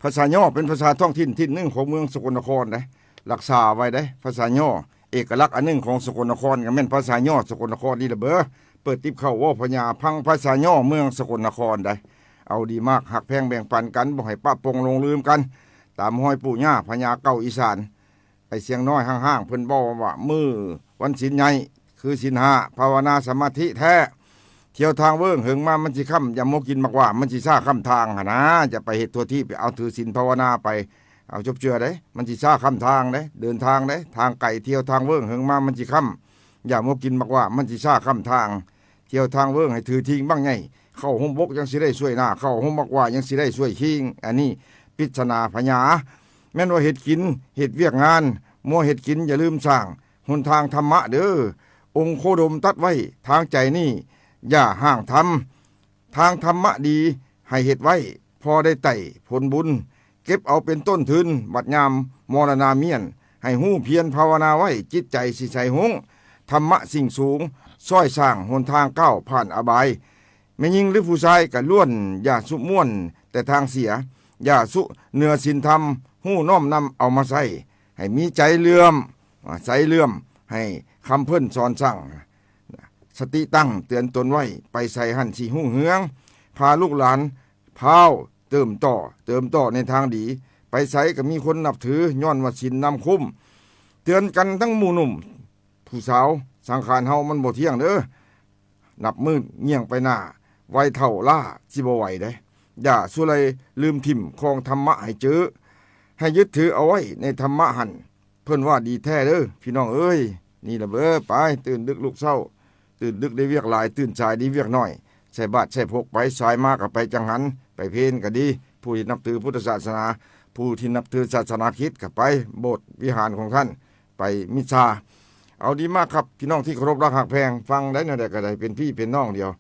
ພາສາຍໍ້ເປັນພາສາທ້ອງຖິ່ນຖິ່ນໜຶ່ງຂອງເມືອງສະກົນນະຄອນເດ້ ລັກສາໄວ້ເດ້ ພາສາຍໍ້ ເອກະລັກອັນໜຶ່ງຂອງສະກົນນະຄອນ ກໍແມ່ນພາສາຍໍ້ສະກົນນະຄອນນີ້ລະເບີ. ເປີດຕິບເຂົ້າເວົ້າພະຍາ ພັງພາສາຍໍ້ເມືອງສະກົນນະຄອນໄດ໋. ເອົາດີມາກ ຮັກແພງແບ່ງປັນກັນ ບໍ່ໃຫ້ປະປົງຫຼົງລືມກັນ ຕາມຮອຍປູ່ຍ່າພະຍາເກົ່າອີສານ. ໄອ້ສຽງນ້ອຍຫ້າງໆ ເພິ່ນເວົ້າວ່າ ມື້ວັນສິນໃຫຍ່ ຄືສິນຫ້າ ພາວະນາສະມາທິແທ້ ທ່ຽວທາງເວີ້ງ ເຫິງມາມັນຊິຄ່ຳ ຢ່າມົວກິນໝາກຫວ້າ ມັນຊິຊ້າຄ່ຳທາງຫັ້ນນາ. ຢ່າໄປເຮັດທົ່ວທີບ ເອົາຖືສິນພາວະນາໄປ ເອົາຈົບເຈື່ອເດ້ ມັນຊິຊ້າຄ່ຳທາງເດ້ ເດີນທາງເດ້ ທາງໄກ ທ່ຽວທາງເວີ້ງ ເຫິງມາມັນຊິຄ່ຳ ຢ່າມົວກິນໝາກຫວ້າ ມັນຊິຊ້າຄ່ຳທາງ. ທ່ຽວທາງເວີ້ງໃຫ້ຖືຖິງບັ້ງໃຫຍ່ ເຂົ້າຮົ່ມບົກຍັງຊິໄດ້ຊ່ວຍໜ້າ ເຂົ້າຮົ່ມໝາກຫວ້າຍັງຊິໄດ້ຊ່ວຍຄີງ. ອັນນີ້ປິດສະໜາພະຍາ ແມ່ນວ່າເຮັດກິນ ເຮັດວຽກງານ ມົວເຮັດກິນຢ່າລືມສ້າງ ຫົນທາງທຳມະເດີ ອົງໂຄດົມຕັດໄວ້ ທາງໃຈນີ້ຢ່າຫ້າງທຳ ທາງທຳມະດີໃຫ້ເຮັດໄວ້ ພໍໄດ້ໄຕ່ຜົນບຸນ ເກັບເອົາເປັນຕົ້ນທຶນ ບັດຍາມມໍລະນາມຽນ ໃຫ້ຮູ້ພຽນພາວະນາໄວ້ ຈິດໃຈຊິໃສຮຸ່ງ ທຳມະສິ່ງສູງ ຊ່ອຍສ້າງຫົນທາງກ້າວຜ່ານອະບາຍ. ແມ່ຍິງຫຼືຜູ້ຊາຍກະລ້ວນ ຢ່າສຸມ່ວນແຕ່ທາງເສຍ ຢ່າສຸເໜືອສິນທຳ ຮູ້ນ້ອມນຳເອົາມາໃຊ້ ໃຫ້ມີໃຈເຫຼື້ອມ ໃສເຫຼື້ອມ ໃຫ້ຄຳເພິ່ນສອນສັ່ງ ສະຕິຕັ້ງເຕືອນຕົນໄວ້ ໄປໃສຫັ້ນຊິຮຸ່ງເຮືອງ ພາລູກຫຼານພາວເຕີມຕໍ່ ເຕີມຕໍ່ໃນທາງດີ ໄປໃສກໍມີຄົນນັບຖື ຍ້ອນວ່າສິນນຳຄຸ້ມ ເຕືອນກັນທັງໝູ່ໜຸ່ມຜູ້ສາວ ສັງຂານເຮົາມັນບໍ່ທ່ຽງເດີ ນັບມື້ຍ່ຽງໄປໜ້າ ໄວເຖົ້າລ້າຊິບໍ່ໄຫວເດ້ ຢ່າສຸໄລລືມຖິ້ມຄອງທຳມະໃຫ້ເຈີ ໃຫ້ຍຶດຖືເອົາໄວ້ໃນທຳມະຫັ້ນ ເພິ່ນວ່າດີແທ້ເດີ ພີ່ນ້ອງເອີຍ. ນີ້ລະເບີ ໄປ ຕື່ນດຶກລຸກເຊົ້າ ຕື່ນດຶກໄດ້ວຽກຫຼາຍ ຕື່ນສາຍໄດ້ວຽກໜ້ອຍ ໃສ່ບາດໃສ່ພົກໄປ ສາຍມາກໍໄປຈັງຫັນ ໄປເພນກໍດີ ຜູ້ທີ່ນັບຖືພຸດທະສາສະໜາ ຜູ້ທີ່ນັບຖືສາສະໜາຄຣິດກໍໄປໂບດວິຫານຂອງທ່ານ ໄປມິດຊາ. ເອົາ ດີມາກຄັບ ພີ່ນ້ອງທີ່ເຄົາລົບຮັກຮັກແພງ ຟັງໄດ້ແນວໃດກໍໄດ້ ເປັນພີ່ເປັນນ້ອງດຽວ